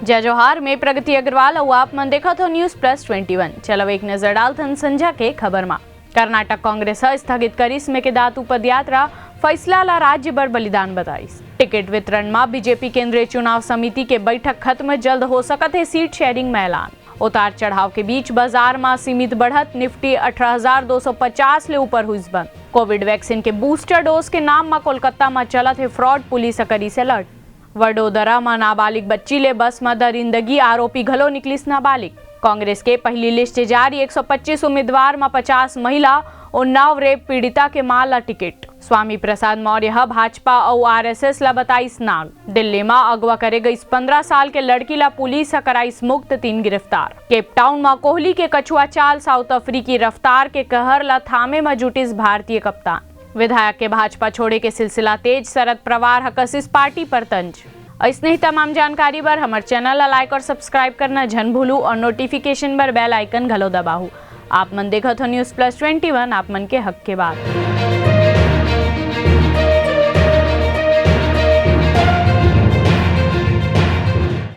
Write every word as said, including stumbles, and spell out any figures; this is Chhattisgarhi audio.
जय जोहार, मैं प्रगति अग्रवाल अउ आप मन देखत हो News Plus Twenty One। चलो एक नजर डालथन संझा के खबर मा। कर्नाटक कांग्रेस ह स्थगित करिस मेकेदातु पदयात्रा, फैसला ला राज्य बर बलिदान बताइस। टिकट वितरण मा बीजेपी केंद्रीय चुनाव समिति के बैठक खत्म, जल्द हो सकत हे seat sharing मा ऐलान। उतार चढ़ाव के बीच बाजार मा सीमित बढ़त, निफ्टी अठारह हजार दो सौ पचास ले ऊपर हुइस बंद। कोविड वैक्सीन के बूस्टर डोज के नाम मा कोलकाता मा चलत हे फ्रॉड, पुलिस ह करिस अलर्ट। वडोदरा मा नाबालिग बच्ची ले बस मा दरिंदगी, आरोपी घलो निकलिस नाबालिग। कांग्रेस के पहली लिस्ट जारी, एक सौ पच्चीस उम्मीदवार मा पचास महिला, उन्नाव रेप पीड़िता के मां ला टिकट। स्वामी प्रसाद मौर्य ह भाजपा अउ आरएसएस ला बताइस नाग। दिल्ली मा अगवा करे गईस पंद्रह साल के लड़की ला पुलिस ह कराइस मुक्त, तीन गिरफ्तार। केप टाउन मा कोहली के कछुआ चाल, साउथ अफ्रीकी रफ्तार के कहर ला थामे मा जुटिस भारतीय कप्तान। विधायक के भाजपा छोड़े के सिलसिला तेज, शरद पवार ह कसिस पार्टी पर तंज। अइसने ही तमाम जानकारी बर हमर चैनल ला लाइक और सब्सक्राइब करना झन भूलू और नोटिफिकेशन बर बेल आइकन घलो दबाहू। आप मन देखत हो News Plus Twenty One, आप मन के हक के बात।